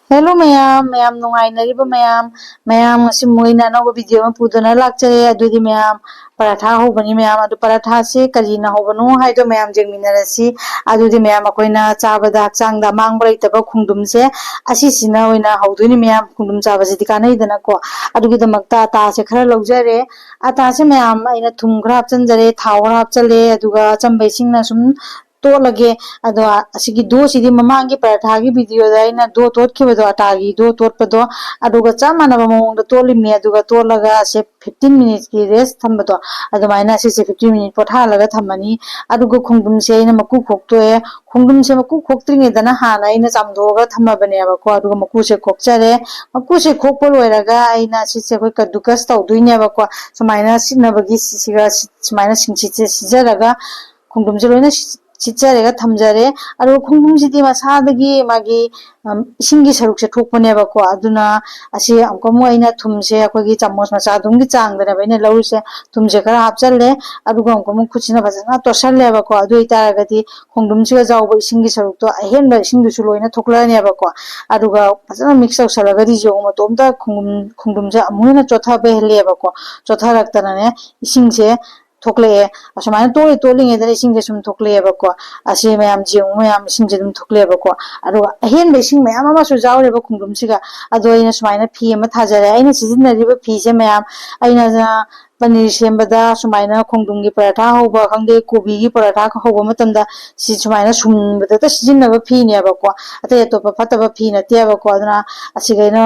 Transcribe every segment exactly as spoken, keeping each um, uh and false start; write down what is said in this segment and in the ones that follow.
Hello ꯃꯌꯥꯝ, ꯃꯌꯥꯝ ꯅꯨꯡꯉꯥꯏꯅꯔꯤꯕ ꯃꯌꯥꯝ? ꯃꯌꯥꯝ, ꯉꯁꯤ ꯃꯣꯏꯅ ꯑꯅꯧꯕ video ꯑꯃ ꯄꯨꯗꯨꯅ ꯂꯥꯛꯆꯔꯦ꯫ ꯑꯗꯨꯗꯤ ꯃꯌꯥꯝ, ꯄꯔꯥꯊꯥ ꯍꯧꯕꯅꯤ ꯃꯌꯥꯝ꯫ ꯑꯗꯨ ꯄꯔꯥꯊꯥꯁꯦ ꯀꯔꯤꯅ ꯍꯧꯕꯅꯣ ꯍꯥꯏꯗꯣ ꯃꯌꯥꯝ ꯌꯦꯡꯃꯤꯟꯅꯔꯁꯤ꯫ ꯑꯗꯨꯗꯤ ꯃꯌꯥꯝ, ꯑꯩꯈꯣꯏꯅ ꯆꯥꯕꯗ ꯍꯛꯆꯥꯡꯗ ꯑꯃꯥꯡꯕ ꯂꯩꯇꯕ ꯈꯣꯡꯗ꯭ꯔꯨꯝꯁꯦ ꯑꯁꯤꯁꯤꯅ ꯑꯣꯏꯅ ꯍꯧꯗꯣꯏꯅꯤ ꯃꯌꯥꯝ꯫ ꯈꯣꯡꯗ꯭ꯔꯨꯝ ꯆꯥꯕꯁꯤꯗꯤ ꯀꯥꯟꯅꯩꯗꯅꯀꯣ꯫ ꯑꯗꯨꯒꯤꯗꯃꯛꯇ ꯑꯇꯥꯁꯦ ꯈꯔ ꯂꯧꯖꯔꯦ꯫ ꯑꯇꯥꯁꯦ ꯃꯌꯥꯝ, ꯑꯩꯅ ꯊꯨꯝ ꯈꯔ ꯍꯥꯞꯆꯤꯟꯖꯔꯦ, ꯊꯥꯎ ꯈꯔ ꯍꯥꯞꯆꯜꯂꯦ, ꯑꯗꯨꯒ ꯑꯆꯝꯕ ꯏꯁꯤꯡꯅ ꯁꯨꯝ ꯇꯣꯠꯂꯒꯦ꯫ ꯑꯗꯣ ꯑꯁꯤꯒꯤ ꯗꯣꯁꯤꯗꯤ ꯃꯃꯥꯡꯒꯤ ꯄꯔꯥꯊꯥꯒꯤ videoꯗ ꯑꯩꯅ ꯗꯣ ꯇꯣꯠꯈꯤꯕꯗꯣ, ꯑꯇꯥꯒꯤ ꯗꯣ ꯇꯣꯠꯄꯗꯣ, ꯑꯗꯨꯒ ꯆꯞ ꯃꯥꯟꯅꯕ ꯃꯑꯣꯡꯗ ꯇꯣꯠꯂꯤꯝꯅꯦ꯫ ꯑꯗꯨꯒ ꯇꯣꯠꯂꯒ ꯑꯁꯦ fifteen minutesꯀꯤ rest ꯊꯝꯕꯗꯣ, ꯑꯗꯨꯃꯥꯏꯅ ꯑꯁꯤꯁꯦ fifteen minute ꯄꯣꯊꯥꯍꯜꯂꯒ ꯊꯝꯃꯅꯤ꯫ ꯑꯗꯨꯒ ꯈꯣꯡꯗ꯭ꯔꯨꯝꯁꯦ ꯑꯩꯅ ꯃꯀꯨ ꯈꯣꯛꯇꯣꯛꯑꯦ꯫ ꯈꯣꯡꯗ꯭ꯔꯨꯝꯁꯦ ꯃꯀꯨ ꯈꯣꯛꯇ꯭ꯔꯤꯉꯩꯗꯅ ꯍꯥꯟꯅ ꯑꯩꯅ ꯆꯥꯝꯊꯣꯛꯑꯒ ꯊꯝꯃꯕꯅꯦꯕꯀꯣ꯫ ꯑꯗꯨꯒ ꯃꯀꯨꯁꯦ ꯈꯣꯛꯆꯔꯦ꯫ ꯃꯀꯨꯁꯦ ꯈꯣꯛꯄ ꯂꯣꯏꯔꯒ ꯑꯩꯅ ꯁꯤꯁꯦ ꯑꯩꯈꯣꯏ ꯀꯗꯨꯀꯁ ꯇꯧꯗꯣꯏꯅꯦꯕꯀꯣ꯫ ꯁꯨꯃꯥꯏꯅ ꯁꯤꯠꯅꯕꯒꯤ ꯁꯤꯁꯤꯒ ꯁꯤ-, ꯁꯨꯃꯥꯏꯅ ꯁꯤꯡꯁꯤꯠꯁꯦ ꯁꯤꯖꯔꯒ ꯈꯣꯡꯗ꯭ꯔꯨꯝꯁꯦ ꯂꯣꯏꯅ ꯁꯤ-, ꯁꯤꯠꯆꯔꯒ ꯊꯝꯖꯔꯦ꯫ ꯑꯗꯨꯒ ꯈꯣꯡꯗ꯭ꯔꯨꯝꯁꯤꯗꯤ ꯃꯁꯥꯗꯒꯤ ꯃꯥꯒꯤ, ꯑꯝ, ꯏꯁꯤꯡꯒꯤ ꯁꯔꯨꯛꯁꯦ ꯊꯣꯛꯄꯅꯦꯕꯀꯣ꯫ ꯑꯗꯨꯅ ꯑꯁꯤ ꯑꯃꯨꯛꯀ ꯑꯃꯨꯛ ꯑꯩꯅ ꯊꯨꯝꯁꯦ ꯑꯩꯈꯣꯏꯒꯤ ꯆꯥꯃꯁ ꯃꯆꯥꯗꯨꯝꯒꯤ ꯆꯥꯡꯗꯅꯦꯕ ꯑꯩꯅ ꯂꯧꯔꯤꯁꯦ꯫ ꯊꯨꯝꯁꯦ ꯈꯔ ꯍꯥꯞꯆꯜꯂꯦ꯫ ꯑꯗꯨꯒ ꯑꯃꯨꯛꯀ ꯑꯃꯨꯛ ꯈꯨꯠꯁꯤꯅ ꯐꯖꯅ ꯇꯣꯠꯁꯜꯂꯦꯕꯀꯣ꯫ ꯑꯗꯨ ꯑꯣꯏꯇꯥꯔꯒꯗꯤ ꯈꯣꯡꯗ꯭ꯔꯨꯝꯁꯤꯒ ꯌꯥꯎꯕ ꯏꯁꯤꯡꯒꯤ ꯁꯔꯨꯛꯇꯣ, ꯑꯍꯦꯟꯕ ꯏꯁꯤꯡꯗꯨꯁꯨ ꯂꯣꯏꯅ ꯊꯣꯛꯂꯛꯑꯅꯦꯕꯀꯣ꯫ ꯑꯗꯨꯒ ꯐꯖꯅ mix ꯇꯧꯁꯜꯂꯒꯗꯤ ꯌꯦꯡꯉꯨ, ꯃꯇꯣꯝꯇ ꯈꯣꯡꯗ꯭ꯔꯨꯝ, ꯈꯣꯡꯗ꯭ꯔꯨꯝꯁꯦ ꯑꯃꯨꯛ ꯍꯦꯟꯅ ꯆꯣꯠꯊꯕ ꯍꯦꯜꯂꯛꯑꯦꯕꯀꯣ꯫ ꯆꯣꯠꯊꯔꯛꯇꯅꯅꯦ ꯏꯁꯤꯡꯁꯦ ꯊꯣꯛꯂꯛꯑꯦ꯫ ꯑꯁꯨꯃꯥꯏꯅ ꯇꯣꯠꯂꯤ ꯇꯣꯠꯂꯤꯉꯩꯗꯅ ꯏꯁꯤꯡꯁꯦ ꯁꯨꯝ ꯊꯣꯛꯂꯛꯑꯦꯕꯀꯣ꯫ ꯑꯁꯤ ꯃꯌꯥꯝ ꯌꯦꯡꯉꯨ ꯃꯌꯥꯝ, ꯏꯁꯤꯡꯁꯦ ꯑꯗꯨꯝ ꯊꯣꯛꯂꯛꯑꯦꯕꯀꯣ꯫ ꯑꯗꯨꯒ ꯑꯍꯦꯟꯕ ꯏꯁꯤꯡ ꯃꯌꯥꯝ ꯑꯃꯁꯨ ꯌꯥꯎꯔꯦꯕ ꯈꯣꯡꯗ꯭ꯔꯨꯝꯁꯤꯒ꯫ ꯑꯗꯣ ꯑꯩꯅ ꯁꯨꯃꯥꯏꯅ ꯐꯤ ꯑꯃ ꯊꯥꯖꯔꯦ꯫ ꯑꯩꯅ ꯁꯤꯖꯤꯟꯅꯔꯤꯕ ꯐꯤꯁꯦ ꯃꯌꯥꯝ, ꯑꯩꯅ ꯄꯅꯤꯔ ꯁꯦꯝꯕꯗ ꯁꯨꯃꯥꯏꯅ ꯈꯣꯡꯗ꯭ꯔꯨꯝꯒꯤ ꯄꯔꯥꯊꯥ ꯍꯧꯕ ꯈꯪꯗꯦ, ꯀꯣꯕꯤꯒꯤ ꯄꯔꯥꯊꯥ ꯍꯧꯕ ꯃꯇꯝꯗ ꯁꯤ ꯁꯨꯃꯥꯏꯅ ꯁꯨꯝꯕꯗꯇ ꯁꯤꯖꯤꯟꯅꯕ ꯐꯤꯅꯦꯕꯀꯣ꯫ ꯑꯇꯩ ꯑꯇꯣꯞꯄ ꯐꯠꯇꯕ ꯐꯤ ꯅꯠꯇꯦꯕꯀꯣ꯫ ꯑꯗꯨꯅ ꯑꯁꯤꯒ ꯑꯩꯅ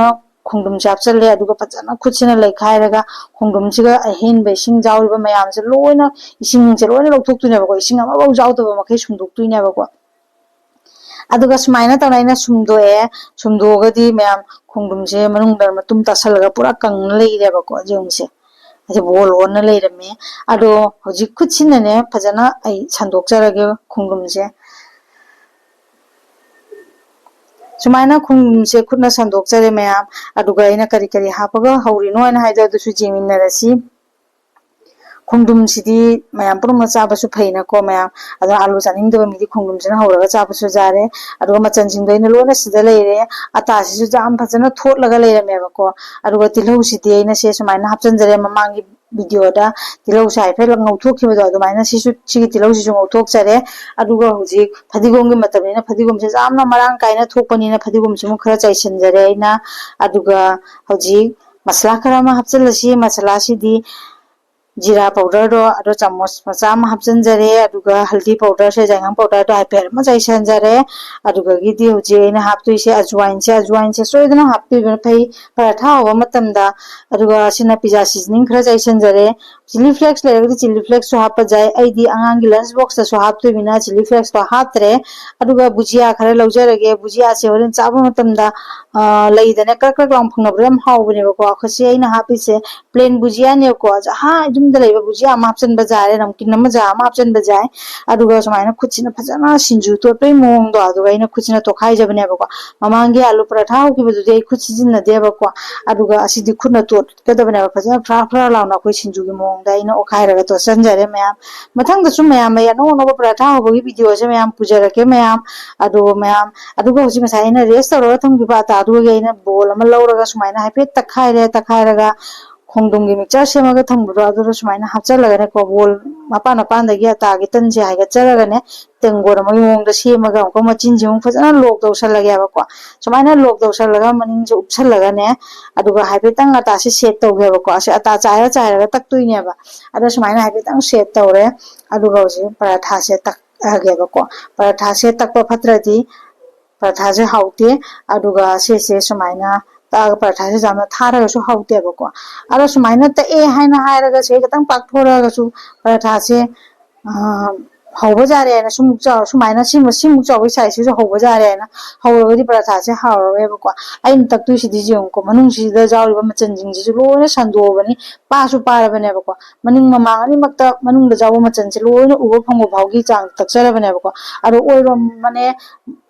ꯈꯣꯡꯗ꯭ꯔꯨꯝꯁꯦ ꯍꯥꯞꯆꯜꯂꯦ꯫ ꯑꯗꯨꯒ ꯐꯖꯅ ꯈꯨꯠꯁꯤꯅ ꯂꯩꯈꯥꯏꯔꯒ ꯈꯣꯡꯗ꯭ꯔꯨꯝꯁꯤꯒ ꯑꯍꯦꯟꯕ ꯏꯁꯤꯡ ꯌꯥꯎꯔꯤꯕ ꯃꯌꯥꯝꯁꯦ ꯂꯣꯏꯅ, ꯏꯁꯤꯡꯁꯦ ꯂꯣꯏꯅ ꯂꯧꯊꯣꯛꯇꯣꯏꯅꯦꯕꯀꯣ꯫ ꯏꯁꯤꯡ ꯑꯃꯐꯥꯎ ꯌꯥꯎꯗꯕ ꯃꯈꯩ ꯁꯨꯝꯗꯣꯛꯇꯣꯏꯅꯦꯕꯀꯣ꯫ ꯑꯗꯨꯒ ꯁꯨꯃꯥꯏꯅ ꯇꯧꯅ ꯑꯩꯅ ꯁꯨꯝꯗꯣꯛꯑꯦ꯫ ꯁꯨꯝꯗꯣꯛꯑꯒꯗꯤ ꯃꯌꯥꯝ ꯈꯣꯡꯗ꯭ꯔꯨꯝꯁꯦ ꯃꯅꯨꯡꯗ ꯃꯇꯨꯝ ꯇꯥꯁꯜꯂꯒ ꯄꯨꯔꯥ ꯀꯪꯅ ꯂꯩꯔꯦꯕꯀꯣ꯫ ꯌꯦꯡꯉꯨꯁꯦ, ꯑꯁꯤ ꯕꯣꯜ ꯑꯣꯟꯅ ꯂꯩꯔꯝꯃꯦ꯫ ꯑꯗꯣ ꯍꯧꯖꯤꯛ ꯈꯨꯠꯁꯤꯅꯅꯦ ꯐꯖꯅ ꯑꯩ ꯁꯟꯗꯣꯛꯆꯔꯒꯦ ꯈꯣꯡꯗ꯭ꯔꯨꯝꯁꯦ꯫ ꯁꯨꯃꯥꯏꯅ ꯈꯣꯡꯗ꯭ꯔꯨꯝꯁꯦ ꯈꯨꯠꯅ ꯁꯟꯗꯣꯛꯆꯔꯦ ꯃꯌꯥꯝ꯫ ꯑꯗꯨꯒ ꯑꯩꯅ ꯀꯔꯤ ꯀꯔꯤ ꯍꯥꯞꯄꯒ ꯍꯧꯔꯤꯅꯣ ꯍꯥꯏꯅ ꯍꯥꯏꯗꯣ ꯑꯗꯨꯁꯨ ꯌꯦꯡꯃꯤꯟꯅꯔꯁꯤ꯫ ꯈꯣꯡꯗ꯭ꯔꯨꯝꯁꯤꯗꯤ ꯃꯌꯥꯝ ꯄꯨꯝꯅꯃꯛ ꯆꯥꯕꯁꯨ ꯐꯩꯅꯀꯣ ꯃꯌꯥꯝ꯫ ꯑꯗꯣ ꯑꯥꯂꯨ ꯆꯥꯅꯤꯡꯗꯕ ꯃꯤꯗꯤ ꯈꯣꯡꯗ꯭ꯔꯨꯝꯁꯤꯅ ꯍꯧꯔꯒ ꯆꯥꯕꯁꯨ ꯌꯥꯔꯦ꯫ ꯑꯗꯨꯒ ꯃꯆꯜꯁꯤꯡꯗꯣ ꯑꯩꯅ ꯂꯣꯏꯅ ꯁꯤꯗ ꯂꯩꯔꯦ꯫ ꯑꯇꯥꯁꯤꯁꯨ ꯌꯥꯝ ꯐꯖꯅ ꯊꯣꯠꯂꯒ ꯂꯩꯔꯝꯃꯦꯕꯀꯣ꯫ ꯑꯗꯨꯒ ꯇꯤꯜꯍꯧꯁꯤꯗꯤ ꯑꯩꯅ ꯁꯦ ꯁꯨꯃꯥꯏꯅ ꯍꯥꯞꯆꯤꯟꯖꯔꯦ꯫ ꯃꯃꯥꯡꯒꯤ ꯚꯤꯗꯤꯑꯣꯗ ꯇꯤꯜꯍꯧꯁꯦ ꯍꯥꯏꯐꯦꯠ ꯉꯧꯊꯣꯛꯈꯤꯕꯗꯣ ꯑꯗꯨꯃꯥꯏꯅ ꯁꯤꯁꯨ, ꯁꯤꯒꯤ ꯇꯤꯜꯍꯧꯁꯤꯁꯨ ꯉꯧꯊꯣꯛꯆꯔꯦ꯫ ꯑꯗꯨꯒ ꯍꯧꯖꯤꯛ ꯐꯗꯤꯒꯣꯝꯒꯤ ꯃꯇꯝꯅꯤꯅ ꯐꯗꯤꯒꯣꯝꯁꯦ ꯌꯥꯝꯅ ꯃꯔꯥꯡ ꯀꯥꯏꯅ ꯊꯣꯛꯄꯅꯤꯅ ꯐꯗꯤꯒꯣꯝꯁꯤꯃꯨꯛ ꯈꯔ ꯆꯥꯏꯁꯤꯟꯖꯔꯦ ꯑꯩꯅ꯫ ꯑꯗꯨꯒ ꯍꯧꯖꯤꯛ ꯃꯁꯂꯥ ꯈꯔ ꯑꯃ ꯍꯥꯞꯆꯤꯜꯂꯁꯤ꯫ ꯃꯁꯂꯥꯁꯤꯗꯤ ꯖꯤꯔꯥ ꯄꯥꯎꯗꯔꯗꯣ ꯑꯗꯣ ꯆꯥꯃꯁ ꯃꯆꯥ ꯑꯃ ꯍꯥꯞꯆꯤꯟꯖꯔꯦ꯫ ꯑꯗꯨꯒ ꯍꯜꯗꯤ ꯄꯥꯎꯗꯔꯁꯦ, ꯖꯥꯏꯉꯪ ꯄꯥꯎꯗꯔꯗꯣ ꯍꯥꯏꯐꯦꯠ ꯑꯃ ꯆꯥꯏꯁꯤꯟꯖꯔꯦ꯫ ꯑꯗꯨꯗꯒꯤꯗꯤ ꯍꯧꯖꯤꯛ ꯑꯩꯅ ꯍꯥꯞꯇꯣꯏꯁꯦ ꯑꯖꯋꯥꯏꯟꯁꯦ꯫ ꯑꯖꯋꯥꯏꯟꯁꯦ ꯁꯣꯏꯗꯅ ꯍꯥꯞꯄꯤꯕꯅ ꯐꯩ ꯄꯔꯥꯊꯥ ꯍꯧꯕ ꯃꯇꯝꯗ꯫ ꯑꯗꯨꯒ ꯁꯤꯅ ꯄꯤꯖꯥ ꯁꯤꯖꯅꯤꯡ ꯈꯔ ꯆꯥꯏꯁꯤꯟꯖꯔꯦ꯫ ꯆꯤꯂꯤ ꯐ꯭ꯂꯦꯛꯁ ꯂꯩꯔꯒꯗꯤ ꯆꯤꯂꯤ ꯐ꯭ꯂꯦꯛꯁꯁꯨ ꯍꯥꯞꯄ ꯌꯥꯏ꯫ ꯑꯩꯗꯤ ꯑꯉꯥꯡꯒꯤ ꯂꯟꯁ ꯕꯣꯛꯁꯇꯁꯨ ꯍꯥꯞꯇꯣꯏꯅꯤꯅ ꯆꯤꯂꯤ ꯐ꯭ꯂꯦꯛꯁꯇꯣ ꯍꯥꯞꯇ꯭ꯔꯦ꯫ ꯑꯗꯨꯒ ꯕꯨꯖꯤꯌꯥ ꯈꯔ ꯂꯧꯖꯔꯒꯦ꯫ ꯕꯨꯖꯤꯌꯥꯁꯦ ꯍꯣꯔꯦꯟ ꯆꯥꯕ ꯃꯇꯝꯗ, ꯑ, ꯂꯩꯗꯅ ꯀ꯭ꯔꯛ ꯀ꯭ꯔꯛ ꯂꯥꯎꯅ ꯐꯪꯅꯕꯗꯣ ꯌꯥꯝ ꯍꯥꯎꯕꯅꯦꯕꯀꯣ꯫ ꯑꯩꯈꯣꯏꯁꯦ ꯑꯩꯅ ꯍꯥꯞꯄꯤꯁꯦ ꯄ꯭ꯂꯦꯟ ꯕꯨꯖꯤꯌꯥꯅꯦꯕꯀꯣ꯫ ꯑꯍꯥ, ꯌꯨꯝꯗ ꯂꯩꯕ ꯕꯨꯖꯤꯌꯥ ꯑꯃ ꯍꯥꯞꯆꯤꯟꯕ ꯌꯥꯔꯦ, ꯅꯝꯀꯤꯟ ꯑꯃ ꯖꯥ ꯑꯃ ꯍꯥꯞꯆꯤꯟꯕ ꯌꯥꯏ꯫ ꯑꯗꯨꯒ ꯁꯨꯃꯥꯏꯅ ꯈꯨꯠꯁꯤꯅ ꯐꯖꯅ ꯁꯤꯡꯖꯨ ꯇꯣꯠꯄꯒꯤ ꯃꯑꯣꯡꯗꯣ, ꯑꯗꯨꯒ ꯑꯩꯅ ꯈꯨꯠꯁꯤꯅ ꯇꯣꯠꯈꯥꯏꯖꯕꯅꯦꯕꯀꯣ꯫ ꯃꯃꯥꯡꯒꯤ ꯑꯥꯂꯨ ꯄꯔꯥꯊꯥ ꯍꯧꯈꯤꯕꯗꯨꯗꯤ ꯑꯩ ꯈꯨꯠ ꯁꯤꯖꯤꯟꯅꯗꯦꯕꯀꯣ꯫ ꯑꯗꯨꯒ ꯑꯁꯤꯗꯤ ꯈꯨꯠꯅ ꯇꯣꯠꯀꯗꯕꯅꯦꯕ꯫ ꯐꯖꯅ ꯐ꯭ꯔꯥ ꯐ꯭ꯔꯥ ꯂꯥꯎꯅ ꯑꯩꯈꯣꯏ ꯁꯤꯡꯖꯨꯒꯤ ꯃꯑꯣꯡꯗ ꯑꯩꯅ ꯑꯣꯠꯈꯥꯏꯔꯒ ꯇꯣꯠꯁꯤꯟꯖꯔꯦ ꯃꯌꯥꯝ꯫ ꯃꯊꯪꯗꯁꯨ ꯃꯌꯥꯝ ꯑꯩ ꯑꯅꯧ ꯑꯅꯧꯕ ꯄꯔꯥꯊꯥ ꯍꯧꯕꯒꯤ ꯚꯤꯗꯤꯑꯣꯁꯦ ꯃꯌꯥꯝ ꯄꯨꯖꯔꯛꯀꯦ ꯃꯌꯥꯝ꯫ ꯑꯗꯨꯒ ꯃꯌꯥꯝ, ꯑꯗꯨꯒ ꯍꯧꯖꯤꯛ ꯉꯁꯥꯏ ꯑꯩꯅ ꯔꯦꯁ ꯇꯧꯔꯒ ꯊꯝꯈꯤꯕ ꯑꯇꯥꯗꯨꯒ ꯑꯩꯅ ꯕꯣꯜ ꯑꯃ ꯂꯧꯔꯒ ꯁꯨꯃꯥꯏꯅ ꯍꯥꯏꯐꯦꯠ ꯇꯛꯈꯥꯏꯔꯦ꯫ ꯇꯛꯈꯥꯏꯔꯒ ꯈꯣꯡꯗ꯭ꯔꯨꯝꯒꯤ ꯃꯤꯛꯆꯔ ꯁꯦꯝꯃꯒ ꯊꯝꯕꯗꯣ ꯑꯗꯨꯗ ꯁꯨꯃꯥꯏꯅ ꯍꯥꯞꯆꯜꯂꯒꯅꯦꯀꯣ, ꯕꯣꯜ ꯃꯄꯥꯟ ꯃꯄꯥꯟꯗꯒꯤ ꯑꯇꯥꯒꯤ ꯇꯟꯁꯦ ꯍꯥꯏꯒꯠꯆꯔꯒꯅꯦ, ꯇꯦꯡꯒꯣꯠ ꯑꯃꯒꯤ ꯃꯑꯣꯡꯗ ꯁꯦꯝꯃꯒ ꯑꯃꯨꯛꯀ ꯃꯆꯤꯟꯁꯦ ꯑꯃꯨꯛ ꯐꯖꯅ ꯂꯣꯛ ꯇꯧꯁꯜꯂꯒꯦꯕꯀꯣ꯫ ꯁꯨꯃꯥꯏꯅ ꯂꯣꯛ ꯇꯧꯁꯜꯂꯒ ꯃꯅꯤꯡꯁꯦ ꯎꯞꯁꯜꯂꯒꯅꯦ, ꯑꯗꯨꯒ ꯍꯥꯏꯐꯦꯠꯇꯪ ꯑꯇꯥꯁꯦ ꯁꯦꯠ ꯇꯧꯒꯦꯕꯀꯣ꯫ ꯑꯁꯤ ꯑꯇꯥ ꯆꯥꯏꯔ ꯆꯥꯏꯔꯒ ꯇꯛꯇꯣꯏꯅꯦꯕ꯫ ꯑꯗꯣ ꯁꯨꯃꯥꯏꯅ ꯍꯥꯏꯐꯦꯠꯇꯪ ꯁꯦꯠ ꯇꯧꯔꯦ꯫ ꯑꯗꯨꯒ ꯍꯧꯖꯤꯛ ꯄꯔꯥꯊꯥꯁꯦ ꯇꯛꯑꯒꯦꯕꯀꯣ꯫ ꯄꯔꯥꯊꯥꯁꯦ ꯇꯛꯄ ꯐꯠꯇ꯭ꯔꯗꯤ ꯄꯔꯥꯊꯥꯁꯦ ꯍꯥꯎꯇꯦ꯫ ꯑꯗꯨꯒ ꯁꯤꯁꯦ ꯁꯨꯃꯥꯏꯅ ꯇꯛꯑꯒ, ꯄꯔꯥꯊꯥꯁꯦ ꯌꯥꯝꯅ ꯊꯥꯔꯒꯁꯨ ꯍꯥꯎꯇꯦꯕꯀꯣ꯫ ꯑꯗꯣ ꯁꯨꯃꯥꯏꯅ ꯇꯛꯑꯦ ꯍꯥꯏꯅ ꯍꯥꯏꯔꯒ ꯁꯤ ꯈꯤꯇꯪ ꯄꯥꯛꯊꯣꯔꯛꯑꯒꯁꯨ ꯄꯔꯥꯊꯥꯁꯦ, ꯑ, ꯍꯧꯕ ꯌꯥꯔꯦ ꯍꯥꯏꯅ ꯁꯨꯃꯨꯛ ꯆꯥꯎ-, ꯁꯨꯃꯥꯏꯅ ꯁꯤꯃ-, ꯁꯤꯃꯨꯛ ꯆꯥꯎꯕꯒꯤ ꯁꯥꯏꯖꯁꯤꯁꯨ ꯍꯧꯕ ꯌꯥꯔꯦ ꯍꯥꯏꯅ ꯍꯧꯔꯒꯗꯤ ꯄꯔꯥꯊꯥꯁꯦ ꯍꯥꯎꯔꯔꯣꯏꯕꯀꯣ꯫ ꯑꯩꯅ ꯇꯛꯇꯣꯏꯁꯤꯗꯤ ꯌꯦꯡꯉꯨꯀꯣ, ꯃꯅꯨꯡꯁꯤꯗ ꯌꯥꯎꯔꯤꯕ ꯃꯆꯜꯁꯤꯡꯁꯤꯁꯨ ꯂꯣꯏꯅ ꯁꯟꯗꯣꯛꯑꯕꯅꯤ, ꯄꯥꯁꯨ ꯄꯥꯔꯕꯅꯦꯕꯀꯣ꯫ ꯃꯅꯤꯡ ꯃꯃꯥꯡ ꯑꯅꯤꯃꯛꯇ ꯃꯅꯨꯡꯗ ꯌꯥꯎꯕ ꯃꯆꯜꯁꯦ ꯂꯣꯏꯅ ꯎꯕ ꯐꯪꯕ ꯐꯥꯎꯒꯤ ꯆꯥꯡ ꯇꯛꯆꯔꯕꯅꯦꯕꯀꯣ꯫ ꯑꯗꯣ ꯑꯣꯏꯔꯣꯝ ꯃꯅꯦ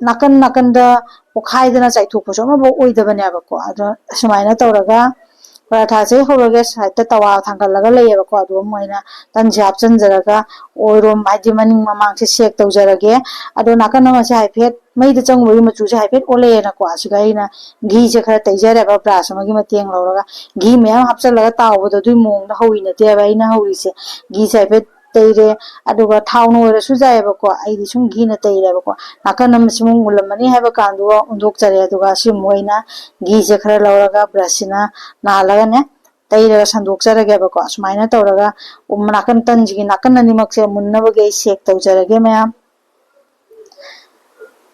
ꯅꯥꯀꯟ ꯅꯥꯀꯟꯗ ꯄꯣꯈꯥꯏꯗꯅ ꯆꯥꯏꯊꯣꯛꯄꯁꯨ ꯑꯃꯐꯥꯎ ꯑꯣꯏꯗꯕꯅꯦꯕꯀꯣ꯫ ꯑꯗꯣ ꯑꯁꯨꯃꯥꯏꯅ ꯇꯧꯔꯒ ꯄꯔꯥꯊꯥꯁꯦ ꯍꯧꯔꯒꯦ, ꯁꯥꯏꯠꯇ ꯇꯋꯥ ꯊꯥꯡꯒꯠꯂꯒ ꯂꯩꯌꯦꯕꯀꯣ, ꯑꯗꯨ ꯑꯃ ꯑꯣꯏꯅ ꯇꯟꯁꯦ ꯍꯥꯞꯆꯤꯟꯖꯔꯒ ꯑꯣꯏꯔꯣꯝ, ꯍꯥꯏꯗꯤ ꯃꯅꯤꯡ ꯃꯃꯥꯡꯁꯦ ꯁꯦꯛ ꯇꯧꯖꯔꯒꯦ꯫ ꯑꯗꯣ ꯅꯥꯀꯟ ꯑꯃꯁꯦ ꯍꯥꯏꯐꯦꯠ ꯃꯩꯗ ꯆꯪꯕꯒꯤ ꯃꯆꯨꯁꯦ ꯍꯥꯏꯐꯦꯠ ꯑꯣꯜꯂꯛꯑꯦꯅꯀꯣ, ꯑꯁꯤꯒ ꯑꯩꯅ ꯘꯤꯁꯦ ꯈꯔ ꯇꯩꯖꯔꯦꯕ, ꯕ꯭ꯔꯥꯁ ꯑꯃꯒꯤ ꯃꯇꯦꯡ ꯂꯧꯔꯒ꯫ ꯘꯤ ꯃꯌꯥꯝ ꯍꯥꯞꯆꯤꯜꯂꯒ ꯇꯥꯎꯕꯗꯣ ꯑꯗꯨꯒꯤ ꯃꯑꯣꯡꯗ ꯍꯧꯔꯤ ꯅꯠꯇꯦꯕ ꯑꯩꯅ ꯍꯧꯔꯤꯁꯦ꯫ ꯘꯤꯁꯦ ꯍꯥꯏꯐꯦꯠ ꯇꯩꯔꯦ, ꯑꯗꯨꯒ ꯊꯥꯎꯅ ꯑꯣꯏꯔꯁꯨ ꯌꯥꯏꯑꯕꯀꯣ, ꯑꯩꯗꯤ ꯁꯨꯝ ꯘꯤꯅ ꯇꯩꯔꯦꯕꯀꯣ꯫ ꯅꯥꯀꯟ ꯑꯃꯁꯤꯃꯨꯛ ꯃꯨꯜꯂꯝꯃꯅꯤ ꯍꯥꯏꯕ ꯀꯥꯟꯗꯨꯒ ꯑꯣꯟꯊꯣꯛꯆꯔꯦ, ꯑꯗꯨꯒ ꯑꯁꯤꯃꯨꯛ ꯑꯩꯅ ꯘꯤꯁꯦ ꯈꯔ ꯂꯧꯔꯒ ꯕ꯭ꯔꯁꯁꯤꯅ ꯅꯥꯜꯂꯒꯅꯦ, ꯇꯩꯔꯒ ꯁꯟꯗꯣꯛꯆꯔꯒꯦꯕꯀꯣ꯫ ꯁꯨꯃꯥꯏꯅ ꯇꯧꯔꯒ ꯅꯥꯀꯟ, ꯇꯟꯁꯤꯒꯤ ꯅꯥꯀꯟ ꯑꯅꯤꯃꯛꯁꯦ ꯃꯨꯟꯅꯕꯒꯤ ꯑꯩ ꯁꯦꯛ ꯇꯧꯖꯔꯒꯦ ꯃꯌꯥꯝ꯫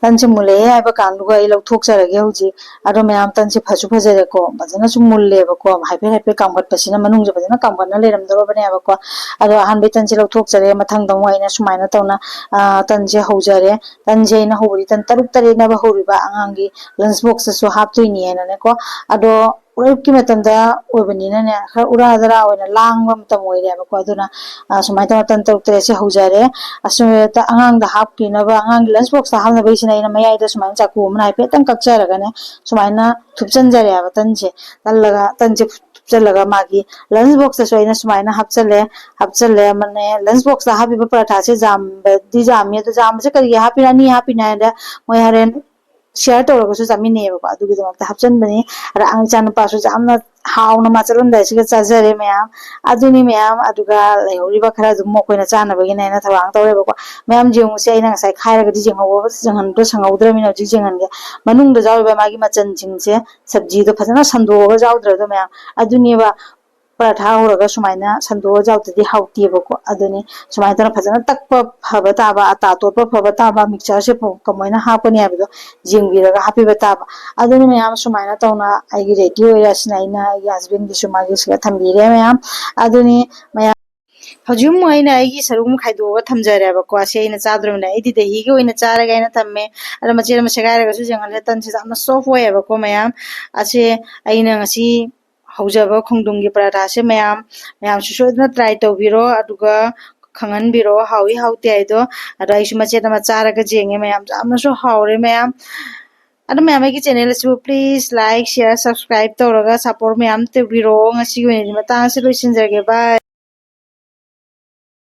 ꯇꯟꯁꯦ ꯃꯨꯜꯂꯛꯑꯦ ꯍꯥꯏꯕ ꯀꯥꯟꯗꯨꯒ ꯑꯩ ꯂꯧꯊꯣꯛꯆꯔꯒꯦ ꯍꯧꯖꯤꯛ꯫ ꯑꯗꯣ ꯃꯌꯥꯝ, ꯇꯟꯁꯦ ꯐꯁꯨ ꯐꯖꯔꯦꯀꯣ, ꯐꯖꯅꯁꯨ ꯃꯨꯜꯂꯦꯕꯀꯣ, ꯍꯥꯏꯐꯦꯠ ꯍꯥꯏꯐꯦꯠ ꯀꯥꯝꯒꯠꯄꯁꯤꯅ ꯃꯅꯨꯡꯁꯦ ꯐꯖꯅ ꯀꯥꯝꯒꯠꯅ ꯂꯩꯔꯝꯗꯧꯔꯕꯅꯦꯕꯀꯣ꯫ ꯑꯗꯣ ꯑꯍꯥꯟꯕꯩ ꯇꯟꯁꯦ ꯂꯧꯊꯣꯛꯆꯔꯦ, ꯃꯊꯪꯗ ꯑꯃꯨꯛ ꯑꯩꯅ ꯁꯨꯃꯥꯏꯅ ꯇꯧꯅ, ꯑ, ꯇꯟꯁꯦ ꯍꯧꯖꯔꯦ꯫ ꯇꯟꯁꯦ ꯑꯩꯅ ꯍꯧꯕꯗꯤ ꯇꯟ ꯇꯔꯨꯛ ꯇꯔꯦꯠꯅꯦꯕ ꯍꯧꯔꯤꯕ, ꯑꯉꯥꯡꯒꯤ ꯂꯟꯁ ꯕꯣꯛꯁꯇꯁꯨ ꯍꯥꯞꯇꯣꯏꯅꯦꯅꯅꯦꯀꯣ꯫ ꯑꯗꯣ ꯎꯔꯤꯞꯀꯤ ꯃꯇꯝꯗ ꯑꯣꯏꯕꯅꯤꯅꯅꯦ, ꯈꯔ ꯎꯔꯥ ꯗꯔꯥ ꯑꯣꯏꯅ ꯂꯥꯡꯕ ꯃꯇꯝ ꯑꯣꯏꯔꯦꯕꯀꯣ꯫ ꯑꯗꯨꯅ, ꯑ, ꯁꯨꯃꯥꯏꯅ ꯇꯧꯅ ꯇꯟ ꯇꯔꯨꯛ ꯇꯔꯦꯠꯁꯦ ꯍꯧꯖꯔꯦ꯫ ꯑꯁꯤꯗ ꯑꯉꯥꯡꯗ ꯍꯥꯞꯈꯤꯅꯕ, ꯑꯉꯥꯡꯒꯤ ꯂꯟꯁ ꯕꯣꯛꯁꯇ ꯍꯥꯞꯅꯕꯒꯤꯁꯤꯅ ꯑꯩꯅ ꯃꯌꯥꯏꯗ ꯁꯨꯃꯥꯏꯅ ꯆꯥꯛꯀꯨ ꯑꯃꯅ ꯍꯥꯏꯐꯦꯠꯇꯪ ꯀꯛꯆꯔꯒꯅꯦ, ꯁꯨꯃꯥꯏꯅ ꯊꯨꯞꯆꯟꯖꯔꯦꯕ ꯇꯟꯁꯦ꯫ ꯇꯜꯂꯒ, ꯇꯟꯁꯦ ꯊꯨꯞꯆꯜꯂꯒ ꯃꯥꯒꯤ ꯂꯟꯁ ꯕꯣꯛꯁꯇꯁꯨ ꯑꯩꯅ ꯁꯨꯃꯥꯏꯅ ꯍꯥꯞꯆꯜꯂꯦ꯫ ꯍꯥꯞꯆꯜꯂꯦ ꯑꯃꯅꯦ, ꯂꯟꯁ ꯕꯣꯛꯁꯇ ꯍꯥꯞꯄꯤꯕ ꯄꯔꯥꯊꯥꯁꯦ ꯖꯥꯝꯕꯗꯤ ꯖꯥꯝꯃꯤ꯫ ꯑꯗꯣ ꯖꯥꯝꯕꯁꯦ ꯀꯔꯤꯒꯤ ꯍꯥꯞꯄꯤꯅꯣ, ꯑꯅꯤ ꯍꯥꯞꯄꯤꯅꯣ ꯍꯥꯏꯗ, ꯃꯣꯏ ꯍꯣꯔꯦꯟ ꯁꯤꯌꯔ ꯇꯧꯔꯒꯁꯨ ꯆꯥꯃꯤꯟꯅꯩꯌꯦꯕꯀꯣ, ꯑꯗꯨꯒꯤꯗꯃꯛꯇ ꯍꯥꯞꯆꯤꯟꯕꯅꯤ꯫ ꯑꯗ ꯑꯉꯥꯡ ꯏꯆꯥꯅꯨꯄꯥꯁꯨ ꯌꯥꯝꯅ ꯍꯥꯎꯅ ꯃꯥ ꯆꯠꯂꯝꯗꯥꯏꯁꯤꯒ ꯆꯥꯖꯔꯦ ꯃꯌꯥꯝ꯫ ꯑꯗꯨꯅꯤ ꯃꯌꯥꯝ, ꯑꯗꯨꯒ ꯂꯩꯍꯧꯔꯤꯕ ꯈꯔ ꯑꯗꯨꯝ ꯃꯈꯣꯏꯅ ꯆꯥꯅꯕꯒꯤꯅꯦ ꯑꯩꯅ ꯊꯧꯔꯥꯡ ꯇꯧꯔꯦꯕꯀꯣ꯫ ꯃꯌꯥꯝ ꯌꯦꯡꯉꯨꯁꯦ, ꯑꯩꯅ ꯉꯁꯥꯏ ꯈꯥꯏꯔꯒꯗꯤ ꯌꯦꯡꯍꯧꯕ, ꯌꯦꯡꯍꯟꯕꯗꯣ ꯁꯪꯍꯧꯗ꯭ꯔꯃꯤꯅ ꯍꯧꯖꯤꯛ ꯌꯦꯡꯍꯟꯒꯦ꯫ ꯃꯅꯨꯡꯗ ꯌꯥꯎꯔꯤꯕ ꯃꯥꯒꯤ ꯃꯆꯜꯁꯤꯡꯁꯦ, ꯁꯕꯖꯤꯗꯣ ꯐꯖꯅ ꯁꯟꯗꯣꯛꯑꯒ ꯌꯥꯎꯗ꯭ꯔꯗꯣ ꯃꯌꯥꯝ꯫ ꯑꯗꯨꯅꯦꯕ, ꯄꯔꯥꯊꯥ ꯍꯧꯔꯒ ꯁꯨꯃꯥꯏꯅ ꯁꯟꯗꯣꯛꯑ ꯌꯥꯎꯗ꯭ꯔꯗꯤ ꯍꯥꯎꯇꯦꯕꯀꯣ꯫ ꯑꯗꯨꯅꯤ, ꯁꯨꯃꯥꯏꯅ ꯇꯧꯔ ꯐꯖꯅ ꯇꯛꯄ ꯐꯕ ꯇꯥꯕ, ꯑꯇꯥ ꯇꯣꯠꯄ ꯐꯕ ꯇꯥꯕ, ꯃꯤꯛꯆꯔꯁꯦ ꯀꯃꯥꯏꯅ ꯍꯥꯞꯀꯅꯤ ꯍꯥꯏꯕꯗꯣ ꯌꯦꯡꯕꯤꯔꯒ ꯍꯥꯞꯄꯤꯕ ꯇꯥꯕ꯫ ꯑꯗꯨꯅ ꯃꯌꯥꯝ, ꯁꯨꯃꯥꯏꯅ ꯇꯧꯅ ꯑꯩꯒꯤ ꯔꯦꯗꯤ ꯑꯣꯏꯔꯦ꯫ ꯑꯁꯤꯅ ꯑꯩꯅ ꯑꯩꯒꯤ ꯍꯁꯕꯦꯟꯒꯤꯁꯨ ꯃꯥꯒꯤ ꯁꯤꯗ ꯊꯝꯕꯤꯔꯦ ꯃꯌꯥꯝ꯫ ꯑꯗꯨꯅꯤ ꯃꯌꯥꯝ, ꯍꯧꯖꯤꯛ ꯑꯃꯨꯛ ꯑꯩꯅ ꯑꯩꯒꯤ ꯁꯔꯨꯛ ꯑꯃ ꯈꯥꯏꯗꯣꯛꯑꯒ ꯊꯝꯖꯔꯦꯕꯀꯣ꯫ ꯑꯁꯤ ꯑꯩꯅ ꯆꯥꯗ꯭ꯔꯕꯅꯤꯅ ꯑꯩꯗꯤ ꯗꯍꯤꯒꯤ ꯑꯣꯏꯅ ꯆꯥꯔꯒꯦ ꯍꯥꯏꯅ ꯊꯝꯃꯦ꯫ ꯑꯗꯣ ꯃꯆꯦꯠ ꯑꯃ ꯁꯦꯒꯥꯏꯔꯒꯁꯨ ꯌꯦꯡꯍꯜꯂꯦ꯫ ꯇꯟꯁꯦ ꯌꯥꯝꯅ ꯁꯣꯐ ꯑꯣꯏꯌꯦꯕꯀꯣ ꯃꯌꯥꯝ꯫ ꯑꯁꯦ ꯑꯩꯅ ꯉꯁꯤ ꯍꯧꯖꯕ ꯈꯣꯡꯗ꯭ꯔꯨꯝꯒꯤ ꯄꯔꯥꯊꯥꯁꯦ ꯃꯌꯥꯝ, ꯃꯌꯥꯝꯁꯨ ꯁꯣꯏꯗꯅ ꯇ꯭ꯔꯥꯏ ꯇꯧꯕꯤꯔꯣ, ꯑꯗꯨꯒ ꯈꯪꯍꯟꯕꯤꯔꯣ ꯍꯥꯎꯏ ꯍꯥꯎꯇꯦ ꯍꯥꯏꯗꯣ꯫ ꯑꯗꯣ ꯑꯩꯁꯨ ꯃꯆꯦꯠ ꯑꯃ ꯆꯥꯔꯒ ꯌꯦꯡꯉꯦ ꯃꯌꯥꯝ, ꯌꯥꯝꯅꯁꯨ ꯍꯥꯎꯔꯦ ꯃꯌꯥꯝ꯫ ꯑꯗꯨ ꯃꯌꯥꯝ ꯑꯩꯒꯤ channel ꯑꯁꯤꯕꯨ please like, share, subscribe ꯇꯧꯔꯒ support ꯃꯌꯥꯝ ꯇꯧꯕꯤꯔꯛꯑꯣ꯫ ꯉꯁꯤꯒꯤ ꯑꯣꯏꯅꯗꯤ ꯃꯇꯥꯡ ꯑꯁꯤ ꯂꯣꯏꯁꯤꯟꯖꯔꯒꯦ꯫ Bye꯫